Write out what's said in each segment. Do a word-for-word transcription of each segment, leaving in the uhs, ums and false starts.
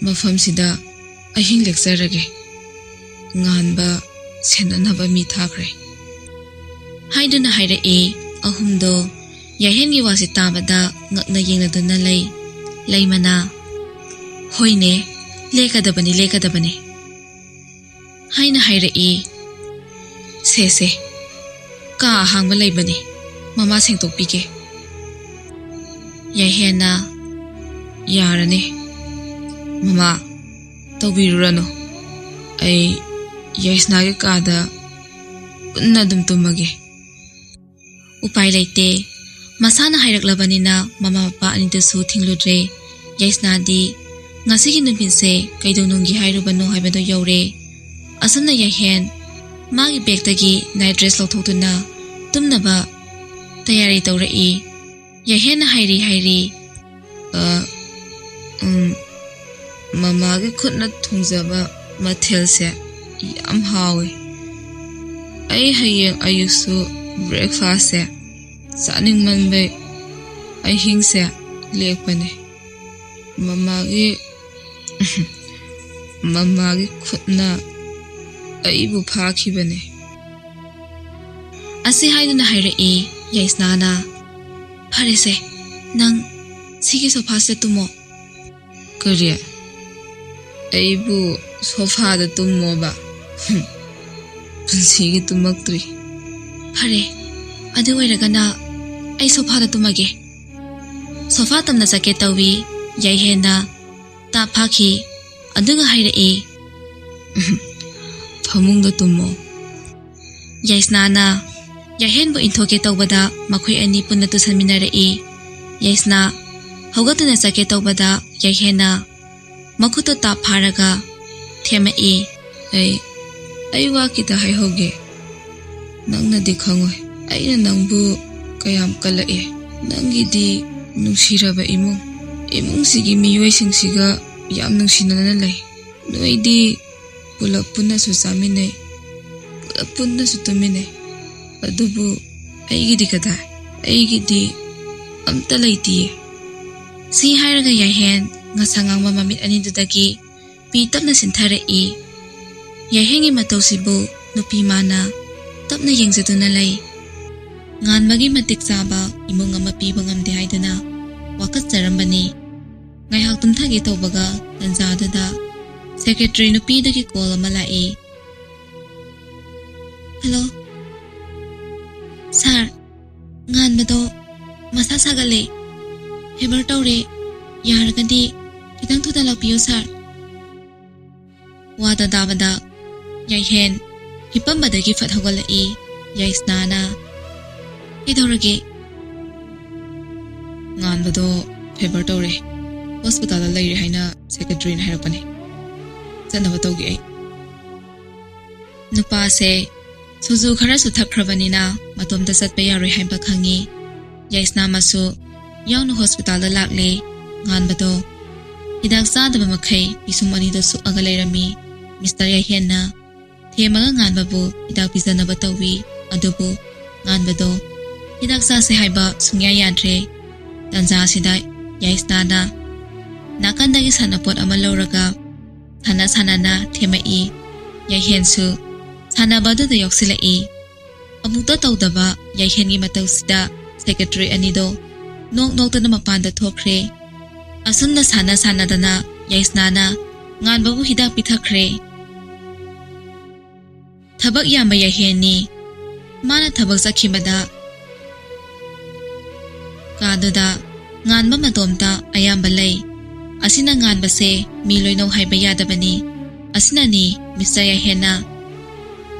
ꯃꯐꯝꯁꯤꯗ ꯑꯍꯤꯡ ꯂꯦꯛꯆꯔꯒꯦ꯫ ꯉꯥꯟꯕ ꯁꯦꯟꯅꯅꯕ ꯃꯤ ꯊꯥꯈ꯭ꯔꯦ," ꯍꯥꯏꯗꯨꯅ ꯍꯥꯏꯔꯛꯏ꯫ ꯑꯍꯨꯝꯗꯣ ꯌꯥꯏꯍꯦꯟꯒꯤ ꯋꯥꯁꯤ ꯇꯥꯕꯗ ꯉꯛꯅ ꯌꯦꯡꯅꯗꯨꯅ ꯂꯩ꯫ ꯂꯩꯃꯅ, "ꯍꯣꯏꯅꯦ, ꯂꯦꯛꯀꯗꯕꯅꯤ, ꯂꯦꯛꯀꯗꯕꯅꯤ," ꯍꯥꯏꯅ ꯍꯥꯏꯔꯛꯏ꯫ "ꯁꯦ, ꯁꯦ, ꯀꯥ ꯑꯍꯥꯡꯕ ꯂꯩꯕꯅꯤ, ꯃꯃꯥ ꯁꯦꯡꯗꯣꯛꯄꯤꯒꯦ꯫" ꯌꯥꯏꯍꯦꯟꯅ, "ꯌꯥꯔꯅꯤ ꯃꯃꯥ, ꯇꯧꯕꯤꯔꯨꯔꯅꯨ꯫ ꯑꯩ ꯌꯥꯏꯁꯅꯥꯒꯤ ꯀꯥꯗ ꯄꯨꯟꯅ ꯑꯗꯨꯝ ꯇꯨꯝꯃꯒꯦ꯫" ꯎꯄꯥꯏ ꯂꯩꯇꯦ꯫ ꯃꯁꯥꯅ ꯍꯥꯏꯔꯛꯂꯕꯅꯤꯅ ꯃꯃꯥ ꯃꯄꯥ ꯑꯅꯤꯗꯨꯁꯨ ꯊꯤꯡꯂꯨꯗ꯭ꯔꯦ꯫ ꯌꯥꯏꯁꯅꯥꯗꯤ ꯉꯁꯤꯒꯤ ꯅꯨꯃꯤꯠꯁꯦ ꯀꯩꯗꯧꯅꯨꯡꯒꯤ ꯍꯥꯏꯔꯨꯕꯅꯣ ꯍꯥꯏꯕꯗꯣ ꯌꯧꯔꯦ꯫ ꯑꯁꯨꯝꯅ ꯌꯥꯏꯍꯦꯟ ꯃꯥꯒꯤ ꯕꯦꯒꯇꯒꯤ ꯅꯥꯏꯠ ꯗ꯭ꯔꯦꯁ ꯂꯧꯊꯣꯛꯇꯨꯅ ꯇꯨꯝꯅꯕ ꯇꯌꯥꯔꯤ ꯇꯧꯔꯛꯏ꯫ ꯌꯥꯏꯍꯦꯟꯅ ꯍꯥꯏꯔꯤ ꯍꯥꯏꯔꯤ, "ꯑ, ꯎꯝ, ꯃꯃꯥꯒꯤ ꯈꯨꯠꯅ ꯊꯣꯡꯖꯕ ꯃꯊꯦꯜꯁꯦ ꯌꯥꯝ ꯍꯥꯎꯋꯦ꯫ ꯑꯩ ꯍꯌꯦꯡ ꯑꯌꯨꯛꯁꯨ ꯕ꯭ꯔꯦꯛꯐꯥꯁꯁꯦ ꯆꯥꯅꯤꯡꯃꯟꯕꯩ ꯑꯍꯤꯡꯁꯦ ꯂꯦꯛꯄꯅꯦ꯫ ꯃꯃꯥꯒꯤ, ꯃꯃꯥꯒꯤ ꯈꯨꯠꯅ ꯑꯩꯕꯨ ꯐꯥꯈꯤꯕꯅꯦ꯫" ꯑꯁꯤ ꯍꯥꯏꯗꯨꯅ ꯍꯥꯏꯔꯛꯏ ꯌꯥꯏꯁꯅꯥꯅ, "ꯐꯔꯦꯁꯦ, ꯅꯪ ꯁꯤꯒꯤ ꯁꯣꯐꯥꯁꯤꯗ ꯇꯨꯝꯃꯣ꯫" "ꯀꯔꯤ? ꯑꯩꯕꯨ ꯁꯣꯐꯥꯗ ꯇꯨꯝꯃꯣꯕ? ꯍꯨꯝ, ꯄꯨꯟꯁꯤꯒꯤ ꯇꯨꯝꯃꯛꯇ꯭ꯔꯤ꯫" "ꯐꯔꯦ, ꯑꯗꯨ ꯑꯣꯏꯔꯒꯅ ꯑꯩ ꯁꯣꯐꯥꯗ ꯇꯨꯝꯃꯒꯦ꯫" ꯁꯣꯐꯥ ꯇꯝꯅ ꯆꯠꯀꯦ ꯇꯧꯏ꯫ ꯌꯥꯏꯍꯦꯟꯅ ꯇꯥꯞ ꯐꯥꯈꯤ꯫ ꯑꯗꯨꯒ ꯍꯥꯏꯔꯛꯏ, "ꯐꯃꯨꯡꯗ ꯇꯨꯝꯃꯣ꯫" ꯌꯥꯏꯁꯅꯥꯅ ꯌꯥꯏꯍꯦꯟꯕꯨ ꯏꯟꯊꯣꯛꯀꯦ ꯇꯧꯕꯗ ꯃꯈꯣꯏ ꯑꯅꯤ ꯄꯨꯟꯅ ꯇꯨꯁꯟꯃꯤꯟꯅꯔꯛꯏ꯫ ꯌꯥꯏꯁꯅꯥ ꯍꯧꯒꯠꯇꯨꯅ ꯆꯠꯀꯦ ꯇꯧꯕꯗ ꯌꯥꯏꯍꯦꯟꯅ ꯃꯈꯨꯠꯇꯨ ꯇꯥꯞ ꯐꯥꯔꯒ ꯊꯦꯝꯃꯛꯏ꯫ "ꯑꯩ, ꯑꯩ ꯋꯥ ꯈꯤꯇ ꯍꯥꯏꯍꯧꯒꯦ꯫ ꯅꯪꯅꯗꯤ ꯈꯪꯉꯣꯏ ꯑꯩꯅ ꯅꯪꯕꯨ ꯀꯌꯥꯝ ꯀꯜꯂꯛꯑꯦ꯫ ꯅꯪꯒꯤꯗꯤ ꯅꯨꯡꯁꯤꯔꯕ ꯏꯃꯨꯡ, ꯏꯃꯨꯡꯁꯤꯒꯤ ꯃꯤꯑꯣꯏꯁꯤꯡꯁꯤꯒ ꯌꯥꯝ ꯅꯨꯡꯁꯤꯅꯅ ꯂꯩ꯫ ꯅꯣꯏꯗꯤ ꯄꯨꯂꯞ ꯄꯨꯟꯅꯁꯨ ꯆꯥꯃꯤꯟꯅꯩ, ꯄꯨꯂꯞ ꯄꯨꯟꯅꯁꯨ ꯇꯨꯝꯃꯤꯟꯅꯩ꯫ ꯑꯗꯨꯕꯨ ꯑꯩꯒꯤꯗꯤ ꯀꯗꯥꯏ? ꯑꯩꯒꯤꯗꯤ ꯑꯝꯇ ꯂꯩꯇꯤꯌꯦ꯫" ꯁꯤ ꯍꯥꯏꯔꯒ ꯌꯥꯏꯍꯦꯟ ꯉꯁꯥ ꯉꯥꯡꯕ ꯃꯃꯤꯠ ꯑꯅꯤꯗꯨꯗꯒꯤ ꯄꯤ ꯇꯞꯅ ꯁꯤꯟꯊꯔꯛꯏ꯫ ꯌꯥꯏꯍꯦꯟꯒꯤ ꯃꯇꯧꯁꯤꯕꯨ ꯅꯨꯄꯤ ꯃꯥꯅ ꯇꯞꯅ ꯌꯦꯡꯖꯗꯨꯅ ꯂꯩ꯫ ꯉꯥꯟꯕꯒꯤ ꯃꯇꯤꯛ ꯆꯥꯕ ꯏꯃꯨꯡ ꯑꯃ ꯄꯤꯕ ꯉꯝꯗꯦ ꯍꯥꯏꯗꯨꯅ ꯋꯥꯀꯠꯆꯔꯝꯕꯅꯤ꯫ ꯉꯥꯏꯍꯥꯛ ꯇꯨꯝꯊꯒꯦ ꯇꯧꯕꯒ ꯇꯟꯖꯥꯗꯨꯗ ꯁꯦꯀ꯭ꯔꯦꯇꯔꯤ ꯅꯨꯄꯤꯗꯒꯤ ꯀꯣꯜ ꯑꯃ ꯂꯥꯛꯏ꯫ "ꯍꯜꯂꯣ, ꯁꯥꯔ, ꯉꯥꯟꯕꯗꯣ ꯃꯁꯥ ꯁꯥꯒꯠꯂꯦ, ꯐꯤꯚꯔ ꯇꯧꯔꯦ, ꯌꯥꯔꯒꯗꯤ ꯈꯤꯇꯪ ꯊꯨꯅ ꯂꯥꯛꯄꯤꯌꯨ ꯁꯥꯔ"꯫ ꯋꯥꯗꯣ ꯇꯥꯕꯗ ꯌꯥꯏꯍꯦꯟ ꯍꯤꯞꯄꯝꯕꯗꯒꯤ ꯐꯠ ꯍꯧꯒꯠꯂꯛꯏ꯫ ꯌꯥꯏꯁꯅꯥꯅ, "ꯀꯩꯗꯧꯔꯒꯦ?" "ꯉꯥꯟꯕꯗꯣ ꯐꯤꯚꯔ ꯇꯧꯔꯦ, ꯍꯣꯁꯄꯤꯇꯥꯜꯗ ꯂꯩꯔꯦ ꯍꯥꯏꯅ ꯁꯦꯀ꯭ꯔꯦꯇꯔꯤꯅ ꯍꯥꯏꯔꯛꯄꯅꯦ, ꯆꯠꯅꯕ ꯇꯧꯒꯦ ꯑꯩ"꯫ ꯅꯨꯄꯥꯁꯦ ꯁꯨꯖꯨ ꯈꯔꯁꯨ ꯊꯛꯈ꯭ꯔꯕꯅꯤꯅ ꯃꯇꯣꯝꯇ ꯆꯠꯄ ꯌꯥꯔꯣꯏ ꯍꯥꯏꯕ ꯈꯪꯉꯤ꯫ ꯌꯥꯏꯁꯅꯥ ꯃꯁꯨ ꯌꯥꯎꯅ ꯍꯣꯁꯄꯤꯇꯥꯜꯗ ꯂꯥꯛꯂꯦ꯫ ꯉꯥꯟꯕꯗꯣ ꯍꯤꯗꯥꯛ ꯆꯥꯗꯕ ꯃꯈꯩ ꯄꯤꯁꯨꯝ ꯑꯅꯤꯗꯣ ꯁꯨꯛꯑꯒ ꯂꯩꯔꯝꯃꯤ꯫ ꯃꯤꯁꯇꯔ ꯌꯥꯏꯍꯦꯟꯅ ꯊꯦꯝꯃꯒ ꯉꯥꯟꯕꯕꯨ ꯍꯤꯗꯥꯛ ꯄꯤꯖꯅꯕ ꯇꯧꯏ꯫ ꯑꯗꯨꯕꯨ ꯉꯥꯟꯕꯗꯣ ꯍꯤꯗꯥꯛ ꯆꯥꯁꯦ ꯍꯥꯏꯕ ꯁꯨꯡꯌꯥ ꯌꯥꯗ꯭ꯔꯦ꯫ ꯇꯟꯖꯥ ꯑꯁꯤꯗ ꯌꯥꯏꯁꯅꯥꯅ ꯅꯥꯀꯟꯗꯒꯤ ꯁꯥꯟꯅꯄꯣꯠ ꯑꯃ ꯂꯧꯔꯒ ꯁꯥꯟꯅ ꯁꯥꯟꯅꯅ ꯊꯦꯝꯃꯛꯏ꯫ ꯌꯥꯏꯍꯦꯟꯁꯨ ꯁꯥꯟꯅꯕ ꯑꯗꯨꯗ ꯌꯥꯎꯁꯤꯜꯂꯛꯏ꯫ ꯑꯃꯨꯛꯇ ꯇꯧꯗꯕ ꯌꯥꯏꯍꯦꯟꯒꯤ ꯃꯇꯧꯁꯤꯗ ꯁꯦꯀ꯭ꯔꯦꯇꯔꯤ ꯑꯅꯤꯗꯣ ꯅꯣꯛ ꯅꯣꯛꯇꯅ ꯃꯄꯥꯟꯗ ꯊꯣꯛꯈ꯭ꯔꯦ꯫ ꯑꯁꯨꯝꯅ ꯁꯥꯟꯅ ꯁꯥꯟꯅꯗꯅ ꯌꯥꯏꯁꯅꯥꯅ ꯉꯥꯟꯕꯕꯨ ꯍꯤꯗꯥꯛ ꯄꯤꯊꯛꯈ꯭ꯔꯦ꯫ ꯊꯕꯛ ꯌꯥꯝꯕ ꯌꯥꯏꯍꯦꯟꯅꯤ꯫ ꯃꯥꯅ ꯊꯕꯛ ꯆꯠꯈꯤꯕꯗ ꯀꯥꯗꯨꯗ ꯉꯥꯟꯕ ꯃꯇꯣꯝꯇ ꯑꯌꯥꯝꯕ ꯂꯩ꯫ ꯑꯁꯤꯅ ꯉꯥꯟꯕꯁꯦ ꯃꯤ ꯂꯣꯏꯅꯧ ꯍꯥꯏꯕ ꯌꯥꯗꯕꯅꯤ꯫ ꯑꯁꯤꯅꯅꯤ ꯃꯤꯁꯇꯔ ꯌꯥꯏꯍꯦꯟꯅ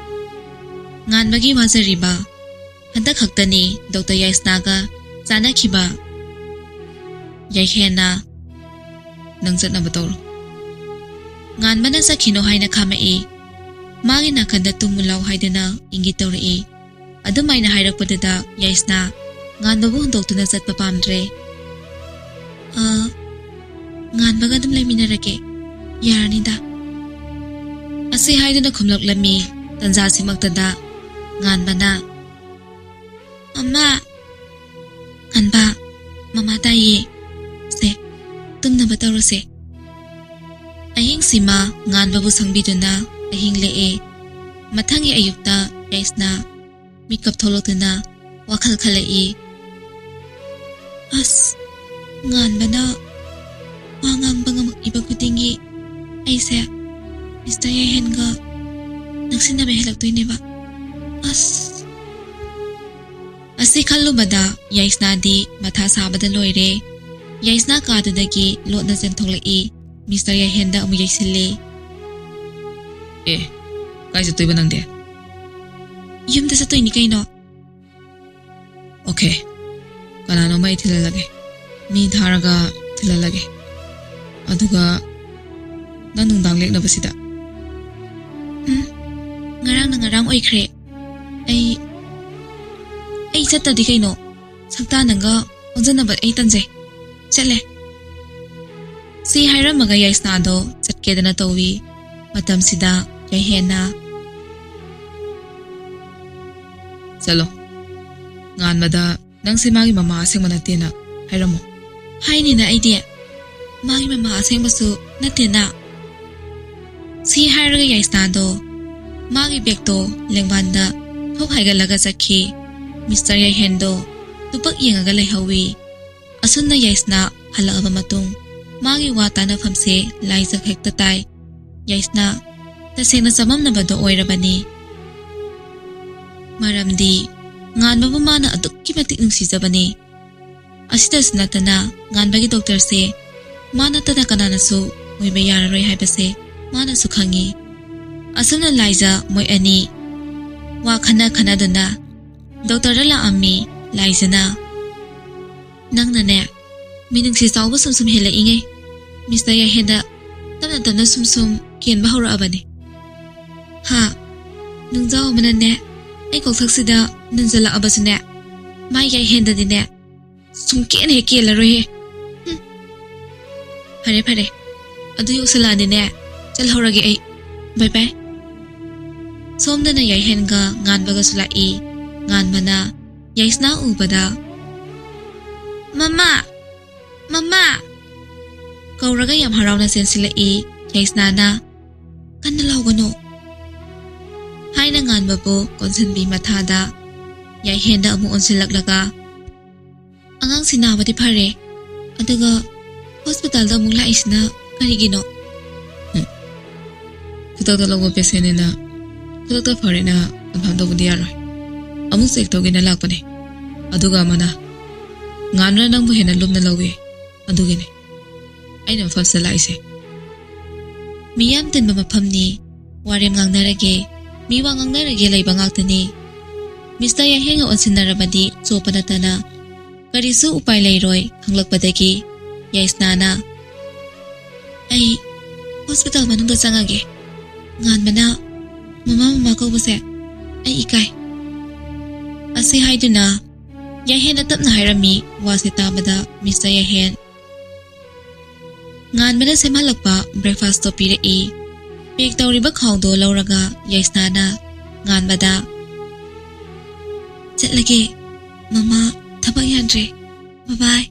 ꯉꯥꯟꯕꯒꯤ ꯋꯥꯖꯔꯤꯕ꯫ ꯍꯟꯗꯛ ꯈꯛꯇꯅꯤ ꯗꯣꯛꯇꯔ ꯌꯥꯏꯁꯅꯥꯒ ꯆꯥꯟꯅꯈꯤꯕ꯫ ꯌꯥꯏꯍꯦꯟꯅ, "ꯅꯪ ꯆꯠꯅꯕ ꯇꯧꯔꯣ"꯫ ꯉꯥꯟꯕꯅ ꯆꯠꯈꯤꯅꯣ ꯍꯥꯏꯅ ꯈꯥꯝꯃꯛꯏ꯫ ꯃꯥꯒꯤ ꯅꯥꯀꯟꯗ ꯇꯨꯝꯃꯨ ꯂꯥꯎ ꯍꯥꯏꯗꯨꯅ ꯏꯪꯒꯤꯠ ꯇꯧꯔꯛꯏ꯫ ꯑꯗꯨꯃꯥꯏꯅ ꯍꯥꯏꯔꯛꯄꯗꯨꯗ ꯌꯥꯏꯁꯅꯥ ꯉꯥꯟꯕꯕꯨ ꯍꯨꯟꯗꯣꯛꯇꯨꯅ ꯆꯠꯄ ꯄꯥꯝꯗ꯭ꯔꯦ꯫ "ꯑ, ꯉꯥꯟꯕꯒ ꯑꯗꯨꯝ ꯂꯩꯃꯤꯟꯅꯔꯒꯦ, ꯌꯥꯔꯅꯤꯗ"꯫ ꯑꯁꯤ ꯍꯥꯏꯗꯨꯅ ꯈꯨꯝꯂꯛꯂꯝꯃꯤ꯫ ꯇꯟꯖꯥꯁꯤꯃꯛꯇꯗ ꯉꯥꯟꯕꯅ, "ꯃꯃꯥ!" "ꯉꯥꯟꯕ, ꯃꯃꯥ ꯇꯥꯏꯌꯦ"꯫ ꯇꯧꯔꯁꯦ꯫ ꯑꯍꯤꯡꯁꯤꯃ ꯉꯥꯟꯕꯕꯨ ꯁꯪꯕꯤꯗꯨꯅ ꯑꯍꯤꯡ ꯂꯦꯛꯑꯦ꯫ ꯃꯊꯪꯒꯤ ꯑꯌꯨꯛꯇ ꯌꯥꯏꯁꯅꯥ ꯃꯤꯀꯞ ꯊꯣꯛꯂꯛꯇꯨꯅ ꯋꯥꯈꯜ ꯈꯜꯂꯛꯏ꯫ ꯑꯁ, ꯉꯥꯟꯕꯅ ꯋꯥ ꯉꯥꯡꯕ ꯉꯝꯃꯛꯏꯕ ꯈꯨꯗꯤꯡꯒꯤ ꯑꯩꯁꯦ ꯃꯤꯁꯇꯔ ꯌꯥꯏꯍꯦꯟꯒ ꯅꯛꯁꯤꯟꯅꯕ ꯍꯦꯜꯂꯛꯇꯣꯏꯅꯦꯕ꯫ ꯑꯁ꯫ ꯑꯁꯤ ꯈꯜꯂꯨꯕꯗ ꯌꯥꯏꯁꯅꯥꯗꯤ ꯃꯊꯥ ꯁꯥꯕꯗ ꯂꯣꯏꯔꯦ꯫ ꯌꯥꯏꯁꯅꯥ ꯀꯥꯗꯨꯗꯒꯤ ꯂꯣꯠꯅ ꯆꯦꯟꯊꯣꯛꯂꯛꯏ꯫ ꯃꯤꯁꯇꯔ ꯌꯥꯏꯍꯦꯟꯗ ꯑꯃꯨꯛ ꯌꯩꯁꯤꯜꯂꯤ꯫ ꯑꯦ, ꯀꯥꯏ ꯆꯠꯇꯣꯏꯕ ꯅꯪꯗꯤ? ꯌꯨꯝꯗ ꯆꯠꯇꯣꯏꯅꯤ ꯀꯩꯅꯣ꯫ ꯑꯣꯀꯦ, ꯀꯅꯥꯅꯣꯝꯃ ꯑꯩ ꯊꯤꯜꯍꯜꯂꯒꯦ꯫ ꯃꯤ ꯊꯥꯔꯒ ꯊꯤꯜꯍꯜꯂꯒꯦ꯫ ꯑꯗꯨꯒ ꯅꯪ ꯅꯨꯡꯗꯥꯡ ꯂꯦꯛꯅꯕꯁꯤꯗ꯫ ꯎꯝ, ꯉꯔꯥꯡꯅ ꯉꯔꯥꯡ ꯑꯣꯏꯈ꯭ꯔꯦ꯫ ꯑꯩ, ꯑꯩ ꯆꯠꯇꯗꯤ ꯀꯩꯅꯣ? ꯁꯛꯇꯥ ꯅꯪꯒ ꯑꯣꯟꯖꯟꯅꯕ ꯑꯩ ꯇꯟꯖꯩ꯫ ꯆꯠꯂꯦ꯫ ꯁꯤ ꯍꯥꯏꯔꯝꯃꯒ ꯌꯥꯏꯁꯅꯥꯗꯣ ꯆꯠꯀꯦꯗꯅ ꯇꯧꯏ꯫ ꯃꯇꯝꯁꯤꯗ ꯌꯥꯏꯍꯦꯟꯅ, ꯆꯠꯂꯣ꯫ ꯉꯥꯟꯕꯗ ꯅꯪꯁꯦ ꯃꯥꯒꯤ ꯃꯃꯥ ꯑꯁꯦꯡꯕ ꯅꯠꯇꯦꯅ ꯍꯥꯏꯔꯝꯃꯣ꯫ ꯍꯥꯏꯅꯤꯅ ꯑꯩꯗꯤ꯫ ꯃꯥꯒꯤ ꯃꯃꯥ ꯑꯁꯦꯡꯕꯁꯨ ꯅꯠꯇꯦꯅ꯫ ꯁꯤ ꯍꯥꯏꯔꯒ ꯌꯥꯏꯁꯅꯥꯗꯣ ꯃꯥꯒꯤ ꯕꯦꯒꯇꯣ ꯂꯦꯡꯕꯥꯟꯗ ꯊꯣꯛ ꯍꯥꯏꯒꯠꯂꯒ ꯆꯠꯈꯤ꯫ ꯃꯤꯁꯇꯔ ꯌꯥꯏꯍꯦꯟꯗꯣ ꯇꯨꯄꯛ ꯌꯦꯡꯉꯒ ꯂꯩꯍꯧꯋꯤ꯫ ꯑꯁꯨꯝꯅ ꯌꯥꯏꯁꯅꯥ ꯍꯜꯂꯛꯑꯕ ꯃꯇꯨꯡ ꯃꯥꯒꯤ ꯋꯥ ꯇꯥꯅꯐꯝꯁꯦ ꯂꯥꯏꯖ ꯈꯛꯇ ꯇꯥꯏ꯫ ꯌꯥꯏꯁꯅꯥ ꯇꯁꯦꯡꯅ ꯆꯃꯝꯅꯕꯗꯣ ꯑꯣꯏꯔꯕꯅꯤ꯫ ꯃꯔꯝꯗꯤ ꯉꯥꯟꯕꯕꯨ ꯃꯥꯅ ꯑꯗꯨꯛꯀꯤ ꯃꯇꯤꯛ ꯅꯨꯡꯁꯤꯖꯕꯅꯤ꯫ ꯑꯁꯤꯗꯁꯨ ꯅꯠꯇꯅ ꯉꯥꯟꯕꯒꯤ ꯗꯣꯛꯇꯔꯁꯦ ꯃꯥ ꯅꯠꯇꯅ ꯀꯅꯥꯅꯁꯨ ꯑꯣꯏꯕ ꯌꯥꯔꯔꯣꯏ ꯍꯥꯏꯕꯁꯦ ꯃꯥꯅꯁꯨ ꯈꯪꯉꯤ꯫ ꯑꯁꯨꯝꯅ ꯂꯥꯏꯖ ꯃꯣꯏ ꯑꯅꯤ ꯋꯥ ꯈꯟꯅ ꯈꯟꯅꯗꯨꯅ ꯗꯣꯛꯇꯔꯗ ꯂꯥꯛꯑꯝꯃꯤ꯫ ꯂꯥꯏꯖꯅ, "ꯅꯪꯅꯅꯦ, ꯃꯤꯅꯨꯡꯁꯤ ꯆꯥꯎꯕ ꯁꯨꯝ ꯁꯨꯝ ꯍꯦꯜꯂꯛꯏꯉꯩ ꯃꯤꯁꯇꯔ ꯌꯥꯏꯍꯦꯟꯗ ꯇꯞꯅ ꯇꯞꯅ ꯁꯨꯝ ꯁꯨꯝ ꯀꯦꯟꯕ ꯍꯧꯔꯛꯑꯕꯅꯦ꯫ ꯍꯥ, ꯅꯨꯡꯖꯥꯎ ꯑꯃꯅꯅꯦ ꯑꯩ ꯀꯣꯛꯊꯛꯁꯤꯗ ꯅꯟꯖꯜꯂꯛꯑꯕꯁꯨꯅꯦ, ꯃꯥꯏ ꯌꯥꯏꯍꯦꯟꯗꯗꯤꯅꯦ ꯁꯨꯝ ꯀꯦꯟ ꯍꯦꯛ ꯀꯦꯜꯂꯔꯣꯏꯍꯦ꯫ ꯍꯨꯝ꯫ ꯐꯔꯦ, ꯐꯔꯦ, ꯑꯗꯨ ꯌꯧꯁꯜꯂꯛꯑꯗꯤꯅꯦ ꯆꯠꯍꯧꯔꯒꯦ ꯑꯩ꯫ ꯕꯥꯏ ꯕꯥꯏ꯫" ꯁꯣꯝꯗꯅ ꯌꯥꯏꯍꯦꯟꯒ ꯉꯥꯟꯕꯒꯁꯨ ꯂꯥꯛꯏ꯫ ꯉꯥꯟꯕꯅ ꯌꯥꯏꯁꯅꯥ ꯎꯕꯗ, "ꯃꯃꯥ! ꯃꯃꯥ!" ꯀꯧꯔꯒ ꯌꯥꯝ ꯍꯔꯥꯎꯅ ꯆꯦꯟꯁꯤꯜꯂꯛꯏ꯫ ꯌꯥꯏꯁꯅꯥꯅ, "ꯀꯟꯅ ꯂꯥꯎꯒꯅꯨ" ꯍꯥꯏꯅ ꯉꯥꯟꯕꯕꯨ ꯀꯣꯟꯁꯤꯟꯕꯤ ꯃꯊꯥꯗ, ꯌꯥꯏꯍꯦꯟꯗ ꯑꯃꯨꯛ ꯑꯣꯟꯁꯤꯜꯂꯛꯂꯒ, "ꯑꯉꯥꯡꯁꯤ ꯅꯥꯕꯗꯤ ꯐꯔꯦ, ꯑꯗꯨꯒ ꯍꯣꯁꯄꯤꯇꯥꯜꯗ ꯑꯃꯨꯛ ꯂꯥꯛꯏꯁꯤꯅ ꯀꯔꯤꯒꯤꯅꯣ?" ꯎꯝ꯫ ꯈꯨꯗꯛꯇ ꯂꯧꯕ ꯄꯦꯁꯦꯟꯅꯤꯅ ꯈꯨꯗꯛꯇ ꯐꯔꯦꯅ ꯀꯟꯐꯥꯔꯝ ꯇꯧꯕꯗꯤ ꯌꯥꯔꯣꯏ꯫ ꯑꯃꯨꯛ ꯆꯦꯛ ꯇꯧꯒꯦꯅ ꯂꯥꯛꯄꯅꯦ꯫ ꯑꯗꯨꯒ ꯑꯃꯅ, "ꯉꯥꯟꯕꯅ ꯅꯪꯕꯨ ꯍꯦꯟꯅ ꯂꯨꯝꯅ ꯂꯧꯏ, ꯑꯗꯨꯒꯤꯅꯦ ꯑꯩꯅ ꯃꯐꯝꯁꯤꯗ ꯂꯥꯛꯏꯁꯦ꯫" ꯃꯤꯌꯥꯝ ꯇꯤꯟꯕ ꯃꯐꯝꯅꯤ꯫ ꯋꯥꯔꯦꯝ ꯉꯥꯡꯅꯔꯒꯦ, ꯃꯤ ꯋꯥ ꯉꯥꯡꯅꯔꯒꯦ ꯂꯩꯕ ꯉꯥꯛꯇꯅꯤ꯫ ꯃꯤꯁꯇꯔ ꯌꯥꯏꯍꯦꯟꯒ ꯑꯣꯟꯁꯤꯟꯅꯔꯕꯗꯤ ꯆꯣꯞꯄ ꯅꯠꯇꯅ ꯀꯔꯤꯁꯨ ꯎꯄꯥꯏ ꯂꯩꯔꯣꯏ ꯈꯪꯂꯛꯄꯗꯒꯤ ꯌꯥꯏꯁꯅꯥꯅ, "ꯑꯩ ꯍꯣꯁꯄꯤꯇꯥꯜ ꯃꯅꯨꯡꯗ ꯆꯪꯉꯒꯦ꯫ ꯉꯥꯟꯕꯅ ꯃꯃꯥ ꯃꯃꯥ ꯀꯧꯕꯁꯦ ꯑꯩ ꯏꯀꯥꯏ" ꯑꯁꯤ ꯍꯥꯏꯗꯨꯅ ꯌꯥꯏꯍꯦꯟꯅ ꯇꯞꯅ ꯍꯥꯏꯔꯝꯃꯤ꯫ ꯋꯥꯁꯦ ꯇꯥꯕꯗ ꯃꯤꯁꯇꯔ ꯌꯥꯏꯍꯦꯟ ꯉꯥꯟꯕꯅ ꯁꯦꯝꯍꯜꯂꯛꯄ ꯕ꯭ꯔꯦꯛꯐꯥꯁꯇꯣ ꯄꯤꯔꯛꯏ꯫ ꯄꯦꯛ ꯇꯧꯔꯤꯕ ꯈꯥꯎꯗꯣ ꯂꯧꯔꯒ ꯌꯥꯏꯁꯅꯥꯅ ꯉꯥꯟꯕꯗ, "ꯆꯠꯂꯒꯦ ꯃꯃꯥ, ꯊꯕꯛ ꯌꯥꯗ꯭ꯔꯦ, ꯕꯕꯥꯏ"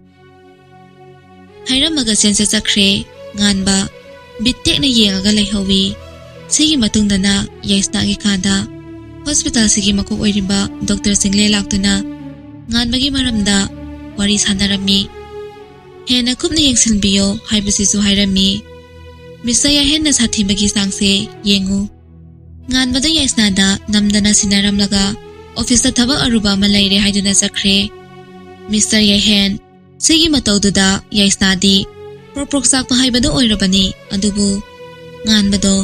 ꯍꯥꯏꯔꯝꯃꯒ ꯆꯦꯟꯖ ꯆꯠꯈ꯭ꯔꯦ꯫ ꯉꯥꯟꯕ ꯕꯤꯠ ꯇꯦꯛꯅ ꯌꯦꯡꯉꯒ ꯂꯩꯍꯧꯋꯤ꯫ ꯁꯤꯒꯤ ꯃꯇꯨꯡꯗꯅ ꯌꯥꯏꯁꯅꯥꯒꯤ ꯀꯥꯗ ꯍꯣꯁꯄꯤꯇꯥꯜꯁꯤꯒꯤ ꯃꯀꯣꯛ ꯑꯣꯏꯔꯤꯕ ꯗꯣꯛꯇꯔ ꯆꯤꯡꯂꯦ ꯂꯥꯛꯇꯨꯅ ꯉꯥꯟꯕꯒꯤ ꯃꯔꯝꯗ ꯋꯥꯔꯤ ꯁꯥꯟꯅꯔꯝꯃꯤ꯫ ꯍꯦꯟꯅ ꯀꯨꯞꯅ ꯌꯦꯡꯁꯤꯟꯕꯤꯌꯣ ꯍꯥꯏꯕꯁꯤꯁꯨ ꯍꯥꯏꯔꯝꯃꯤ꯫ ꯃꯤꯁꯇꯔ ꯌꯥꯏꯍꯦꯟꯅ ꯁꯥꯊꯤꯕꯒꯤ ꯆꯥꯡꯁꯦ ꯌꯦꯡꯉꯨ꯫ ꯉꯥꯟꯕꯗ ꯌꯥꯏꯁꯅꯥꯗ ꯅꯝꯗꯅ ꯁꯤꯟꯅꯔꯝꯂꯒ ꯑꯣꯐꯤꯁꯇ ꯊꯕꯛ ꯑꯔꯨꯕ ꯑꯃ ꯂꯩꯔꯦ ꯍꯥꯏꯗꯨꯅ ꯆꯠꯈ꯭ꯔꯦ꯫ ꯃꯤꯁꯇꯔ ꯌꯥꯏꯍꯦꯟ ꯁꯤꯒꯤ ꯃꯇꯧꯗꯨꯗ ꯌꯥꯏꯁꯅꯥꯗꯤ ꯄ꯭ꯔꯣꯛ ꯄ꯭ꯔꯣꯛ ꯆꯥꯛꯄ ꯍꯥꯏꯕꯗꯣ ꯑꯣꯏꯔꯕꯅꯤ꯫ ꯑꯗꯨꯕꯨ ꯉꯥꯟꯕꯗꯣ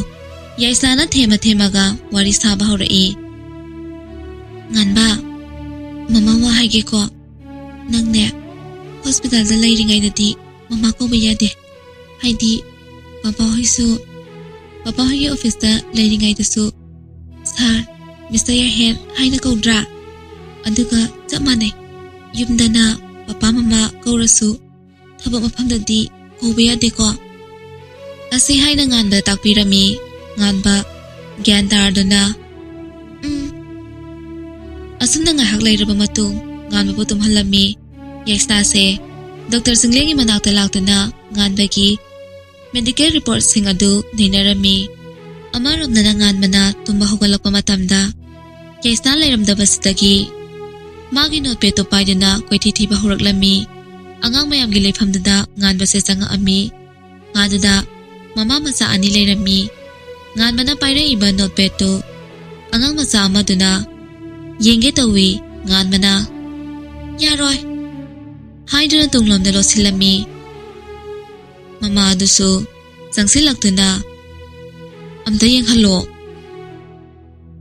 ꯌꯥꯏꯁꯅꯥꯅ ꯊꯦꯝꯃ ꯊꯦꯝꯃꯒ ꯋꯥꯔꯤ ꯁꯥꯕ ꯍꯧꯔꯛꯏ꯫ "ꯉꯥꯟꯕ, ꯃꯃꯥ ꯋꯥ ꯍꯥꯏꯒꯦꯀꯣ꯫ ꯅꯪꯅꯦ, ꯍꯣꯁꯄꯤꯇꯥꯜꯗ ꯂꯩꯔꯤꯉꯩꯗꯗꯤ ꯃꯃꯥ ꯀꯧꯕ ꯌꯥꯗꯦ꯫ ꯍꯥꯏꯗꯤ ꯕꯕꯥ ꯍꯣꯏꯁꯨ, ꯕꯕꯥ ꯍꯣꯏꯒꯤ ꯑꯣꯐꯤꯁꯇ ꯂꯩꯔꯤꯉꯩꯗꯁꯨ ꯁꯥꯔ, ꯃꯤꯁꯇꯔ ꯌꯥꯏꯍꯦꯟ ꯍꯥꯏꯅ ꯀꯧꯗ꯭ꯔꯥ? ꯑꯗꯨꯒ ꯆꯞ ꯃꯥꯟꯅꯩ, ꯌꯨꯝꯗꯅ ꯄꯄꯥ ꯃꯃꯥ ꯀꯧꯔꯁꯨ ꯊꯕꯛ ꯃꯐꯝꯗꯗꯤ ꯀꯧꯕ ꯌꯥꯗꯦꯀꯣ" ꯑꯁꯤ ꯍꯥꯏꯅ ꯉꯥꯟꯕꯗ ꯇꯥꯛꯄꯤꯔꯝꯃꯤ꯫ ꯉꯥꯟꯕ ꯒ꯭ꯌꯥꯟ ꯇꯥꯔꯗꯨꯅ, "ꯎꯝ" ꯑꯁꯨꯝꯅ ꯉꯥꯏꯍꯥꯛ ꯂꯩꯔꯕ ꯃꯇꯨꯡ ꯉꯥꯟꯕꯕꯨ ꯇꯨꯝꯍꯜꯂꯝꯃꯤ꯫ ꯌꯥꯏꯁꯅꯥꯁꯦ ꯗꯣꯛꯇꯔ ꯆꯤꯡꯂꯦꯟꯒꯤ ꯃꯅꯥꯛꯇ ꯂꯥꯛꯇꯨꯅ ꯉꯥꯟꯕꯒꯤ ꯃꯦꯗꯤꯀꯦꯜ ꯔꯤꯄꯣꯔꯠꯁꯤꯡ ꯑꯗꯨ ꯅꯩꯅꯔꯝꯃꯤ꯫ ꯑꯃꯔꯣꯝꯗꯅ ꯉꯥꯟꯕꯅ ꯇꯨꯝꯕ ꯍꯧꯒꯠꯂꯛꯄ ꯃꯇꯝꯗ ꯌꯥꯏꯁꯅꯥ ꯂꯩꯔꯝꯗꯕꯁꯤꯗꯒꯤ ꯃꯥꯒꯤ ꯅꯣꯠꯄꯦꯗꯇꯣ ꯄꯥꯏꯗꯨꯅ ꯀꯣꯏꯊꯤ ꯊꯤꯕ ꯍꯧꯔꯛꯂꯝꯃꯤ꯫ ꯑꯉꯥꯡ ꯃꯌꯥꯝꯒꯤ ꯂꯩꯐꯝꯗꯨꯗ ꯉꯥꯟꯕꯁꯦ ꯆꯪꯉꯛꯑꯝꯃꯤ꯫ ꯃꯥꯗꯨꯗ ꯃꯃꯥ ꯃꯆꯥ ꯑꯅꯤ ꯂꯩꯔꯝꯃꯤ꯫ ꯉꯥꯟꯕꯅ ꯄꯥꯏꯔꯛꯏꯕ ꯅꯣꯠꯄꯦꯗꯇꯨ ꯑꯉꯥꯡ ꯃꯆꯥ ꯑꯃꯗꯨꯅ ꯌꯦꯡꯒꯦ ꯇꯧꯏ꯫ ꯉꯥꯟꯕꯅ "ꯌꯥꯔꯣꯏ" ꯍꯥꯏꯗꯨꯅ ꯇꯨꯡꯂꯣꯝꯗ ꯂꯣꯠꯁꯤꯜꯂꯝꯃꯤ꯫ ꯃꯃꯥ ꯑꯗꯨꯁꯨ ꯆꯪꯁꯤꯜꯂꯛꯇꯨꯅ "ꯑꯝꯇ ꯌꯦꯡꯍꯜꯂꯣ"꯫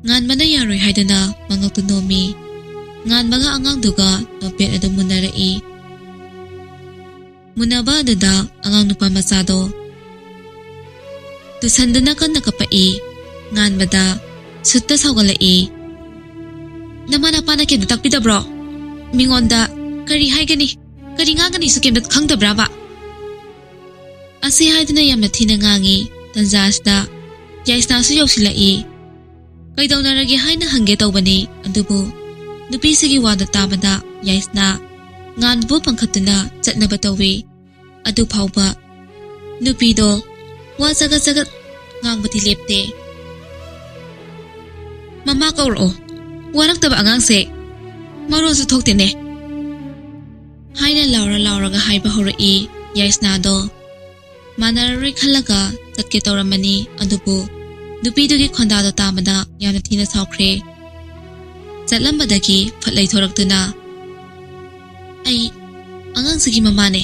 ꯉꯥꯟꯕꯅ ꯌꯥꯔꯣꯏ ꯍꯥꯏꯗꯨꯅ ꯃꯉꯛꯇꯨ ꯅꯣꯝꯃꯤ꯫ ꯉꯥꯟꯕꯒ ꯑꯉꯥꯡꯗꯨꯒ ꯅꯣꯠꯄꯦꯗ ꯑꯗꯨ ꯃꯨꯟꯅꯔꯛꯏ꯫ ꯃꯨꯟꯅꯕ ꯑꯗꯨꯗ ꯑꯉꯥꯡ ꯅꯨꯄꯥ ꯃꯆꯥꯗꯣ ꯇꯨꯁꯟꯗꯨꯅ ꯀꯟꯅ ꯀꯞꯄꯛꯏ꯫ ꯉꯥꯟꯕꯗ ꯁꯨꯠꯇ ꯁꯥꯎꯒꯠꯂꯛꯏ꯫ "ꯅꯃꯥ ꯅꯄꯥꯅ ꯀꯩꯝꯇ ꯇꯥꯛꯄꯤꯗꯕ꯭ꯔꯣ? ꯃꯤꯉꯣꯟꯗ ꯀꯔꯤ ꯍꯥꯏꯒꯅꯤ, ꯀꯔꯤ ꯉꯥꯡꯒꯅꯤꯁꯨ ꯀꯩꯝꯇ ꯈꯪꯗꯕ꯭ꯔꯕ?" ꯑꯁꯤ ꯍꯥꯏꯗꯨꯅ ꯌꯥꯝꯅ ꯊꯤꯅ ꯉꯥꯡꯉꯤ꯫ ꯇꯟꯖꯥ ꯑꯁꯤꯗ ꯌꯥꯏꯁꯅꯥꯁꯨ ꯌꯧꯁꯤꯜꯂꯛꯏ꯫ ꯀꯩꯗꯧꯅꯔꯒꯦ ꯍꯥꯏꯅ ꯍꯪꯒꯦ ꯇꯧꯕꯅꯤ, ꯑꯗꯨꯕꯨ ꯅꯨꯄꯤꯁꯤꯒꯤ ꯋꯥꯗ ꯇꯥꯕꯗ ꯌꯥꯏꯁꯅꯥ ꯉꯥꯟꯕꯕꯨ ꯄꯪꯈꯠꯇꯨꯅ ꯆꯠꯅꯕ ꯇꯧꯏ꯫ ꯑꯗꯨ ꯐꯥꯎꯕ ꯅꯨꯄꯤꯗꯣ ꯋꯥ ꯆꯒꯠ ꯆꯒꯠ ꯉꯥꯡꯕꯗꯤ ꯂꯦꯞꯇꯦ꯫ "ꯃꯃꯥ ꯀꯧꯔꯛꯑꯣ, ꯋꯥꯔꯛꯇꯕ ꯑꯉꯥꯡꯁꯦ ꯃꯔꯣꯟꯁꯨ ꯊꯣꯛꯇꯦꯅꯦ" ꯍꯥꯏꯅ ꯂꯥꯎꯔ ꯂꯥꯎꯔꯒ ꯍꯥꯏꯕ ꯍꯧꯔꯛꯏ꯫ ꯌꯥꯏꯁꯅꯥꯗꯣ ꯃꯥꯟꯅꯔꯔꯣꯏ ꯈꯜꯂꯒ ꯆꯠꯀꯦ ꯇꯧꯔꯝꯃꯅꯤ, ꯑꯗꯨꯕꯨ ꯅꯨꯄꯤꯗꯨꯒꯤ ꯈꯣꯟꯗꯥꯗꯣ ꯇꯥꯕꯗ ꯌꯥꯝꯅ ꯊꯤꯅ ꯁꯥꯎꯈ꯭ꯔꯦ꯫ ꯆꯠꯂꯝꯕꯗꯒꯤ ꯐꯠ ꯂꯩꯊꯣꯔꯛꯇꯨꯅ, "ꯑꯩ ꯑꯉꯥꯡꯁꯤꯒꯤ ꯃꯃꯥꯅꯦ,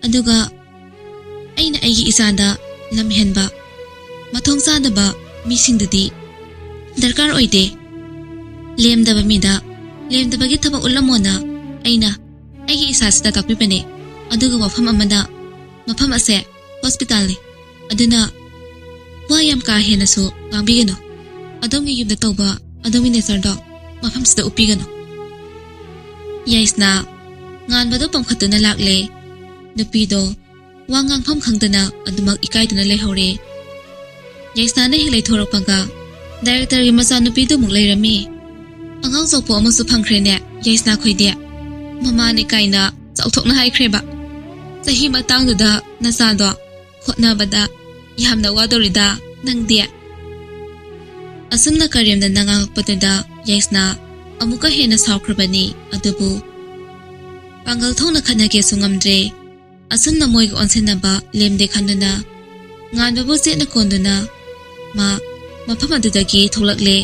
ꯑꯗꯨꯒ ꯑꯩꯅ ꯑꯩꯒꯤ ꯏꯆꯥꯗ ꯂꯝ ꯍꯦꯟꯕ, ꯃꯊꯣꯡ ꯆꯥꯗꯕ ꯃꯤꯁꯤꯡꯗꯨꯗꯤ ꯗꯔꯀꯥꯔ ꯑꯣꯏꯗꯦ꯫ ꯂꯦꯝꯗꯕ ꯃꯤꯗ ꯂꯦꯝꯗꯕꯒꯤ ꯊꯕꯛ ꯎꯠꯂꯝꯃꯣꯅ ꯑꯩꯅ ꯑꯩꯒꯤ ꯏꯆꯥꯁꯤꯗ ꯇꯥꯛꯄꯤꯕꯅꯦ꯫ ꯑꯗꯨꯒ ꯋꯥꯐꯝ ꯑꯃꯅ, ꯃꯐꯝ ꯑꯁꯦ ꯍꯣꯁꯄꯤꯇꯥꯜꯅꯤ, ꯑꯗꯨꯅ ꯋꯥ ꯌꯥꯝ ꯀꯥ ꯍꯦꯟꯅꯁꯨ ꯉꯥꯡꯕꯤꯒꯅꯨ꯫ ꯑꯗꯣꯝꯒꯤ ꯌꯨꯝꯗ ꯇꯧꯕ ꯑꯗꯣꯝꯒꯤ ꯅꯦꯆꯔꯗꯣ ꯃꯐꯝꯁꯤꯗ ꯎꯠꯄꯤꯒꯅꯨ"꯫ ꯌꯥꯏꯁꯅꯥ ꯉꯥꯟꯕꯗꯣ ꯄꯝꯈꯠꯇꯨꯅ ꯂꯥꯛꯂꯦ꯫ ꯅꯨꯄꯤꯗꯣ ꯋꯥ ꯉꯥꯡꯐꯝ ꯈꯪꯗꯅ ꯑꯗꯨꯃꯛ ꯏꯀꯥꯏꯗꯨꯅ ꯂꯩꯍꯧꯔꯦ꯫ ꯌꯥꯏꯁꯅꯥꯅ ꯍꯦꯛ ꯂꯩꯊꯣꯔꯛꯄꯒ ꯗꯥꯏꯔꯦꯛꯇꯔꯒꯤ ꯃꯆꯥꯅꯨꯄꯤꯗꯨꯃꯨꯛ ꯂꯩꯔꯝꯃꯤ꯫ "ꯑꯉꯥꯡ ꯆꯣꯞꯄ ꯑꯃꯁꯨ ꯐꯪꯈ꯭ꯔꯦꯅꯦ ꯌꯥꯏꯁꯅꯥ ꯈꯣꯏꯗꯤ꯫ ꯃꯃꯥꯅꯦ ꯀꯥꯏꯅ ꯆꯥꯎꯊꯣꯛꯅ ꯍꯥꯏꯈ꯭ꯔꯦꯕ꯫ ꯆꯍꯤ ꯃꯇꯥꯡꯗꯨꯗ ꯅꯆꯥꯗꯣ ꯍꯣꯠꯅꯕꯗ ꯌꯥꯝꯅ ꯋꯥꯗꯧꯔꯤꯗ ꯅꯪꯗꯤ꯫ ꯑꯁꯨꯝꯅ ꯀꯔꯦꯝꯅꯅ ꯉꯥꯡꯉꯛꯄꯗꯨꯗ ꯌꯥꯏꯁꯅꯥ ꯑꯃꯨꯛꯀ ꯍꯦꯟꯅ ꯁꯥꯎꯈ꯭ꯔꯕꯅꯤ꯫ ꯑꯗꯨꯕꯨ ꯄꯥꯡꯒꯜ ꯊꯣꯛꯅ ꯈꯠꯅꯒꯦꯁꯨ ꯉꯝꯗ꯭ꯔꯦ꯫ ꯑꯁꯨꯝꯅ ꯃꯣꯏꯒ ꯑꯣꯟꯁꯤꯟꯅꯕ ꯂꯦꯝꯗꯦ ꯈꯟꯗꯨꯅ ꯉꯥꯟꯕꯕꯨ ꯆꯦꯠꯅ ꯀꯣꯟꯗꯨꯅ ꯃꯥ ꯃꯐꯝ ꯑꯗꯨꯗꯒꯤ ꯊꯣꯛꯂꯛꯂꯦ꯫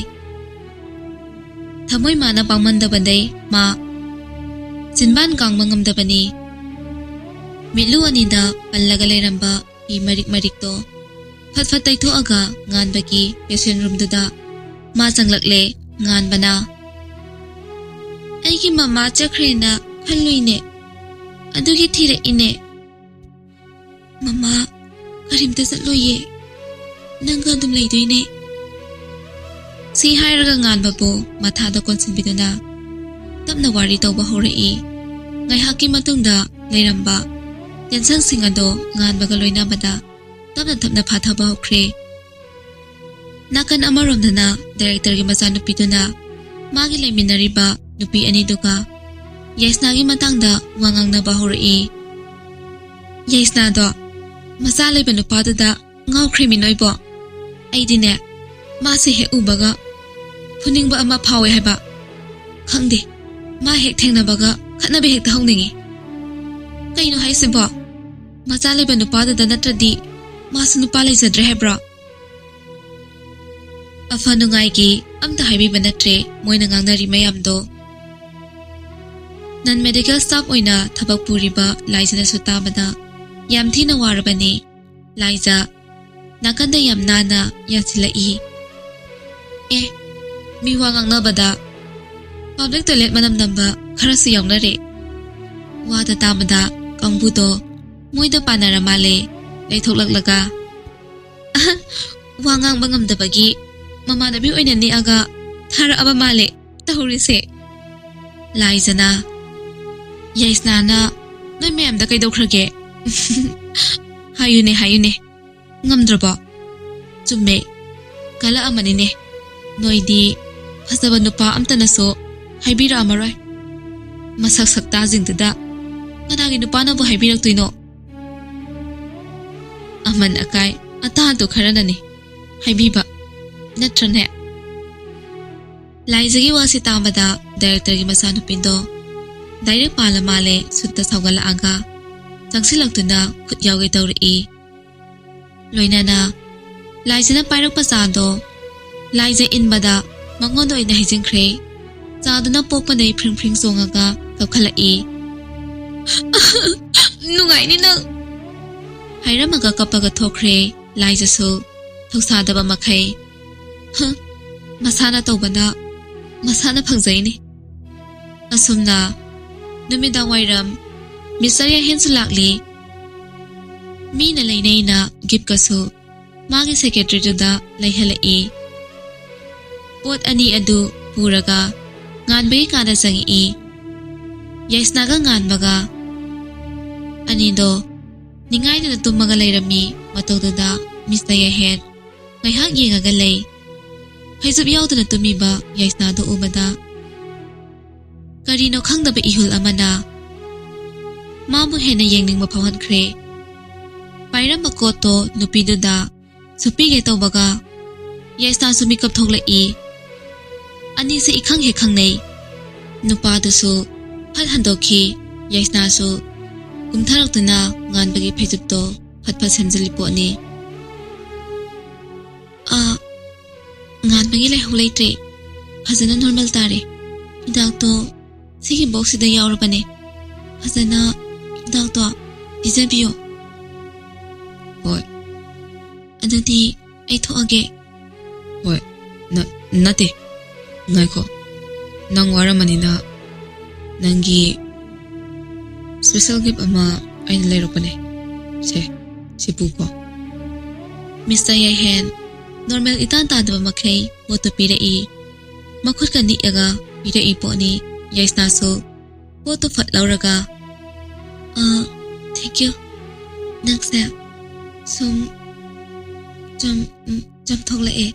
ꯊꯃꯣꯏ ꯃꯥꯅ ꯄꯥꯡꯃꯟꯗꯕꯗꯩ ꯃꯥ ꯆꯤꯟꯕꯥꯟ ꯀꯥꯡꯕ ꯉꯝꯗꯕꯅꯤ꯫ ꯃꯤꯠꯂꯨ ꯑꯅꯤꯗ ꯄꯜꯂꯒ ꯂꯩꯔꯝꯕ ꯐꯤ ꯃꯔꯤꯛ ꯃꯔꯤꯛꯇꯣ ꯐꯠ ꯐꯠ ꯇꯩꯊꯣꯛꯑꯒ ꯉꯥꯟꯕꯒꯤ ꯄꯦꯁꯦꯟ ꯔꯨꯝꯗꯨꯗ ꯃꯥ ꯆꯪꯂꯛꯂꯦ꯫ ꯉꯥꯟꯕꯅ, "ꯑꯩꯒꯤ ꯃꯃꯥ ꯆꯠꯈ꯭ꯔꯦꯅ ꯈꯜꯂꯨꯏꯅꯦ, ꯑꯗꯨꯒꯤ ꯊꯤꯔꯛꯏꯅꯦ꯫" "ꯃꯃꯥ ꯀꯔꯤꯝꯇ ꯆꯠꯂꯣꯏꯌꯦ, ꯅꯪꯒ ꯑꯗꯨꯝ ꯂꯩꯗꯣꯏꯅꯦ꯫" ꯁꯤ ꯍꯥꯏꯔꯒ ꯉꯥꯟꯕꯕꯨ ꯃꯊꯥꯗ ꯀꯣꯟꯁꯤꯟꯕꯤꯗꯨꯅ ꯇꯞꯅ ꯋꯥꯔꯤ ꯇꯧꯕ ꯍꯧꯔꯛꯏ꯫ ꯉꯥꯏꯍꯥꯛꯀꯤ ꯃꯇꯨꯡꯗ ꯂꯩꯔꯝꯕ ꯇꯦꯟꯁꯟꯁꯤꯡ ꯑꯗꯣ ꯉꯥꯟꯕꯒ ꯂꯣꯏꯅꯕꯗ ꯇꯞꯅ ꯇꯞꯅ ꯐꯥꯊꯕ ꯍꯧꯈ꯭ꯔꯦ꯫ ꯅꯥꯀꯟ ꯑꯃꯔꯣꯝꯗꯅ ꯗꯥꯏꯔꯦꯛꯇꯔꯒꯤ ꯃꯆꯥꯅꯨꯄꯤꯗꯨꯅ ꯃꯥꯒꯤ ꯂꯩꯃꯤꯟꯅꯔꯤꯕ ꯅꯨꯄꯤ ꯑꯅꯤꯗꯨꯒ ꯌꯥꯏꯁꯅꯥꯒꯤ ꯃꯇꯥꯡꯗ ꯋꯥ ꯉꯥꯡꯅꯕ ꯍꯧꯔꯛꯏ꯫ ꯌꯥꯏꯁꯅꯥꯗꯣ ꯃꯆꯥ ꯂꯩꯕ ꯅꯨꯄꯥꯗꯨꯗ ꯉꯥꯎꯈ꯭ꯔꯦꯃꯤ ꯅꯣꯏꯕꯣ꯫ ꯑꯩꯗꯤꯅꯦ, ꯃꯥꯁꯦ ꯍꯦꯛ ꯎꯕꯒ ꯐꯨꯅꯤꯡꯕ ꯑꯃ ꯐꯥꯎꯋꯦ ꯍꯥꯏꯕ꯫ ꯈꯪꯗꯦ, ꯃꯥ ꯍꯦꯛ ꯊꯦꯡꯅꯕꯒ ꯈꯠꯅꯕ ꯍꯦꯛꯇ ꯍꯧꯅꯤꯡꯉꯤ꯫ ꯀꯩꯅꯣ ꯍꯥꯏꯁꯤꯕꯣ? ꯃꯆꯥ ꯂꯩꯕ ꯅꯨꯄꯥꯗꯨꯗ ꯅꯠꯇ꯭ꯔꯗꯤ ꯃꯥꯁꯨ ꯅꯨꯄꯥ ꯂꯩꯖꯗ꯭ꯔꯦ ꯍꯥꯏꯕ꯭ꯔꯣ? ꯑꯐ ꯅꯨꯡꯉꯥꯏꯒꯤ ꯑꯝꯇ ꯍꯥꯏꯕꯤꯕ ꯅꯠꯇ꯭ꯔꯦ ꯃꯣꯏꯅ ꯉꯥꯡꯅꯔꯤ ꯃꯌꯥꯝꯗꯣ꯫ ꯅꯟ ꯃꯦꯗꯤꯀꯦꯜ ꯁ꯭ꯇꯥꯐ ꯑꯣꯏꯅ ꯊꯕꯛ ꯄꯨꯔꯤꯕ ꯂꯥꯏꯖꯅꯁꯨ ꯇꯥꯕꯗ ꯌꯥꯝ ꯊꯤꯅ ꯋꯥꯔꯕꯅꯤ꯫ ꯂꯥꯏꯖ, ꯅꯥꯀꯟꯗ ꯌꯥꯝ ꯅꯥꯟꯅ ꯌꯥꯟꯁꯤꯜꯂꯛꯏ꯫ ꯑꯦ, ꯃꯤ ꯋꯥ ꯉꯥꯡꯅꯕꯗ ꯄꯕ꯭ꯂꯤꯛ ꯇꯣꯏꯂꯦꯠ ꯃꯅꯝ ꯅꯝꯕ ꯈꯔꯁꯨ ꯌꯥꯎꯅꯔꯦ꯫ ꯋꯥꯗ ꯇꯥꯕꯗ ꯀꯥꯡꯕꯨꯗꯣ ꯃꯣꯏꯗ ꯄꯥꯟꯅꯔ ꯃꯥꯜꯂꯦ ꯂꯩꯊꯣꯛꯂꯛꯂꯒ꯫ "ꯑꯍ, ꯋꯥ ꯉꯥꯡꯕ ꯉꯝꯗꯕꯒꯤ ꯃꯃꯥꯟꯅꯕꯤ ꯑꯣꯏꯅ ꯅꯦꯛꯑꯒ ꯊꯥꯔꯛꯑꯕ ꯃꯥꯜꯂꯦ ꯇꯧꯔꯤꯁꯦ꯫" ꯂꯥꯏꯖꯅ, "ꯌꯥꯏꯁꯅꯥꯅ ꯅꯣꯏ ꯃꯌꯥꯝꯗ ꯀꯩꯗꯧꯈ꯭ꯔꯒꯦ?" "ꯍꯥꯏꯌꯨꯅꯦ, ꯍꯥꯏꯌꯨꯅꯦ, ꯉꯝꯗ꯭ꯔꯕꯣ? ꯆꯨꯝꯃꯦ, ꯀꯜꯂꯛꯑꯃꯅꯤꯅꯦ꯫ ꯅꯣꯏꯗꯤ ꯐꯖꯕ ꯅꯨꯄꯥ ꯑꯝꯇꯅꯁꯨ ꯍꯥꯏꯕꯤꯔꯛꯑꯝꯃꯔꯣꯏ꯫ ꯃꯁꯛ ꯁꯛꯇꯥꯁꯤꯡꯗꯨꯗ ꯀꯅꯥꯒꯤ ꯅꯨꯄꯥꯅꯕꯨ ꯍꯥꯏꯕꯤꯔꯛꯇꯣꯏꯅꯣ? ꯑꯃꯟ ꯑꯀꯥꯏ ꯑꯇꯥꯗꯨ ꯈꯔꯅꯅꯤ ꯍꯥꯏꯕꯤꯕ, ꯅꯠꯇ꯭ꯔꯅꯦ? ꯂꯥꯏꯖꯒꯤ ꯋꯥꯁꯤ ꯇꯥꯕꯗ ꯗꯥꯏꯔꯦꯛꯇꯔꯒꯤ ꯃꯆꯥꯅꯨꯄꯤꯗꯣ ꯗꯥꯏꯔꯦꯛ ꯄꯥꯜꯂ ꯃꯥꯜꯂꯦ ꯁꯨꯠꯇ ꯁꯥꯎꯒꯠꯂꯛꯑꯒ ꯆꯪꯁꯤꯜꯂꯛꯇꯨꯅ ꯈꯨꯠ ꯌꯥꯎꯒꯦ ꯇꯧꯔꯛꯏ꯫ ꯂꯣꯏꯅꯅ ꯂꯥꯏꯖꯅ ꯄꯥꯏꯔꯛꯄ ꯆꯥꯗꯣ ꯂꯥꯏꯖ ꯏꯟꯕꯗ ꯃꯉꯣꯟꯗ ꯑꯣꯏꯅ ꯍꯩꯖꯤꯟꯈ꯭ꯔꯦ꯫ ꯆꯥꯗꯨꯅ ꯄꯣꯛꯄꯗꯩ ꯐ꯭ꯔꯤꯡ ꯐ꯭ꯔꯤꯡ ꯆꯣꯡꯉꯒ ꯀꯞꯈꯠꯂꯛꯏ꯫ "ꯅꯨꯡꯉꯥꯏꯅꯤ ꯅꯪ!" ꯍꯥꯏꯔꯝꯃꯒ ꯀꯞꯄꯒ ꯊꯣꯛꯈ꯭ꯔꯦ꯫ ꯂꯥꯏꯖꯁꯨ ꯊꯧꯁꯥꯗꯕ ꯃꯈꯩ, "ꯍ, ꯃꯁꯥꯅ ꯇꯧꯕꯅ ꯃꯁꯥꯅ ꯐꯪꯖꯩꯅꯤ꯫" ꯑꯁꯨꯝꯅ ꯅꯨꯃꯤꯗꯥꯡ ꯋꯥꯏꯔꯝ ꯃꯤꯁꯇꯔ ꯌꯥꯍꯦꯟꯁꯨ ꯂꯥꯛꯂꯤ꯫ ꯃꯤꯅ ꯂꯩꯅꯩꯅ ꯒꯤꯞꯀꯁꯨ ꯃꯥꯒꯤ ꯁꯦꯀ꯭ꯔꯦꯇꯔꯤꯗꯨꯗ ꯂꯩꯍꯜꯂꯛꯏ꯫ ꯄꯣꯠ ꯑꯅꯤ ꯑꯗꯨ ꯄꯨꯔꯒ ꯉꯥꯟꯕꯒꯤ ꯀꯥꯗ ꯆꯪꯉꯛꯏ꯫ ꯌꯥꯏꯁꯅꯥꯒ ꯉꯥꯟꯕꯒ ꯑꯅꯤꯗꯣ ꯅꯤꯡꯉꯥꯏꯗꯨꯅ ꯇꯨꯝꯃꯒ ꯂꯩꯔꯝꯃꯤ꯫ ꯃꯇꯧꯗꯨꯗ ꯃꯤꯁꯇꯔ ꯌꯥꯍꯦꯟ ꯉꯥꯏꯍꯥꯛ ꯌꯦꯡꯉꯒ ꯂꯩ꯫ ꯐꯩꯖꯨꯞ ꯌꯥꯎꯗꯅ ꯇꯨꯝꯃꯤꯕ ꯌꯥꯏꯁꯅꯥꯗꯨ ꯎꯕꯗ ꯀꯔꯤꯅꯣ ꯈꯪꯗꯕ ꯏꯍꯨꯜ ꯑꯃꯅ ꯃꯥꯕꯨ ꯍꯦꯟꯅ ꯌꯦꯡꯅꯤꯡꯕ ꯐꯥꯎꯍꯟꯈ꯭ꯔꯦ꯫ ꯄꯥꯏꯔꯝꯕ ꯀꯣꯠꯇꯣ ꯅꯨꯄꯤꯗꯨꯗ ꯁꯨꯞꯄꯤꯒꯦ ꯇꯧꯕꯒ ꯌꯥꯏꯁꯅꯥꯁꯨ ꯃꯤꯀꯞ ꯊꯣꯛꯂꯛꯏ꯫ ꯑꯅꯤꯁꯦ ꯏꯈꯪ ꯍꯦꯛ ꯈꯪꯅꯩ꯫ ꯅꯨꯄꯥꯗꯨꯁꯨ ꯐꯠ ꯍꯟꯗꯣꯛꯈꯤ꯫ ꯌꯥꯏꯁꯅꯥꯁꯨ ꯀꯨꯝꯊꯔꯛꯇꯨꯅ ꯉꯥꯟꯕꯒꯤ ꯐꯩꯖꯨꯞꯇꯣ ꯐꯠ ꯐꯠ ꯁꯦꯝꯖꯤꯜꯂꯤ ꯄꯣꯠꯅꯤ꯫ "ꯑꯥ, ꯉꯥꯟꯕꯒꯤ ꯂꯥꯏꯍꯧ ꯂꯩꯇ꯭ꯔꯦ꯫ ꯐꯖꯅ ꯅꯣꯔꯃꯦꯜ ꯇꯥꯔꯦ꯫ ꯍꯤꯗꯥꯛꯇꯣ ꯁꯤꯒꯤ ꯕꯣꯛꯁꯁꯤꯗ ꯌꯥꯎꯔꯕꯅꯦ꯫ ꯐꯖꯅ ꯍꯤꯗꯥꯛꯇꯣ ꯄꯤꯖꯕꯤꯌꯣ꯫" "ꯍꯣꯏ꯫" "ꯑꯗꯨꯗꯤ ꯑꯩ ꯊꯣꯛꯑꯒꯦ꯫" "ꯍꯣꯏ꯫ ꯅ-, ꯅꯠꯇꯦ꯫ ꯉꯥꯏꯈꯣ꯫ ꯅꯪ ꯋꯥꯔꯝꯃꯅꯤꯅ ꯅꯪꯒꯤ ꯁ꯭ꯄꯦꯁꯦꯜ ꯒꯤꯐ ꯑꯃ ꯑꯩꯅ ꯂꯩꯔꯛꯄꯅꯦ꯫ ꯁꯦ, ꯁꯤ ꯄꯨꯀꯣ꯫" ꯃꯤꯁꯇꯔ ꯌꯥꯏꯍꯦꯟ ꯅꯣꯔꯃꯦꯜ ꯏꯇꯥꯟ ꯇꯥꯗꯕ ꯃꯈꯩ ꯄꯣꯠꯇꯨ ꯄꯤꯔꯛꯏ꯫ ꯃꯈꯨꯠꯀ ꯅꯤꯛꯑꯒ ꯄꯤꯔꯛꯏ ꯄꯣꯠꯅꯤ꯫ ꯌꯥꯏꯁꯅꯥꯁꯨ ꯄꯣꯠꯇꯨ ꯐꯠ ꯂꯧꯔꯒ, "ꯑꯥ, thank you꯫ ꯅꯪꯁꯦ ꯁꯨꯝ ꯆꯝ-, ꯎꯝ, ꯆꯝꯊꯣꯛꯂꯛꯑꯦ꯫"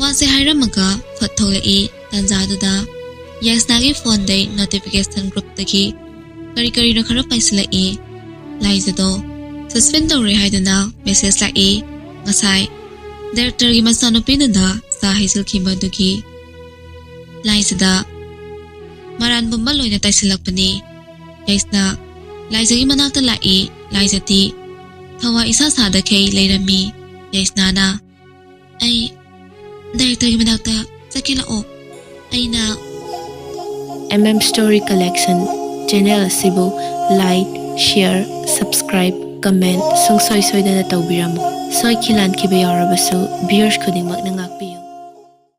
ꯋꯥꯁꯦ ꯍꯥꯏꯔꯝꯃꯒ ꯐꯠ ꯊꯣꯛꯂꯛꯏ꯫ ꯇꯥꯟꯖꯥꯗꯨꯗ ꯌꯥꯏꯁꯅꯥꯒꯤ ꯐꯣꯟꯗꯩ ꯅꯣꯇꯤꯐꯤꯀꯦꯁꯟ ꯒ꯭ꯔꯨꯞꯇꯒꯤ ꯀꯔꯤ ꯀꯔꯤꯅꯣ ꯈꯔ ꯄꯥꯏꯁꯤꯜꯂꯛꯏ꯫ ꯂꯥꯏꯖꯗꯣ suspend ꯇꯧꯔꯦ ꯍꯥꯏꯗꯨꯅ message ꯂꯥꯛꯏ꯫ ꯉꯁꯥꯏ directorꯒꯤ ꯃꯆꯥꯅꯨꯄꯤꯗꯨꯅ ꯆꯥ ꯍꯩꯖꯤꯜꯈꯤꯕ ꯑꯗꯨꯒꯤ ꯂꯥꯏꯖꯗ ꯃꯔꯥꯟ ꯄꯨꯝꯕ ꯂꯣꯏꯅ ꯇꯥꯏꯁꯤꯜꯂꯛꯄꯅꯤ꯫ ꯌꯥꯏꯁꯅꯥ ꯂꯥꯏꯖꯒꯤ ꯃꯅꯥꯛꯇ ꯂꯥꯛꯏ꯫ ꯂꯥꯏꯖꯗꯤ ꯊꯋꯥꯏ ꯏꯁꯥ ꯁꯥꯗꯈꯩ ꯂꯩꯔꯝꯃꯤ꯫ ꯌꯥꯏꯁꯅꯥꯅ, "ꯑꯩ directorꯒꯤ ꯃꯅꯥꯛꯇ ꯆꯠꯀꯦ, ꯂꯥꯛꯑꯣ꯫ ꯑꯩꯅ" M M Story Collection channel ꯑꯁꯤꯕꯨ like, share, subscribe, comment ꯁꯨꯡꯁꯣꯏ ꯁꯣꯏꯗꯅ ꯇꯧꯕꯤꯔꯝꯃꯨ꯫ ꯁꯣꯏꯈꯤ ꯂꯥꯟꯈꯤꯕ ꯌꯥꯎꯔꯕꯁꯨ viewers ꯈꯨꯗꯤꯡꯃꯛꯅ ꯉꯥꯛ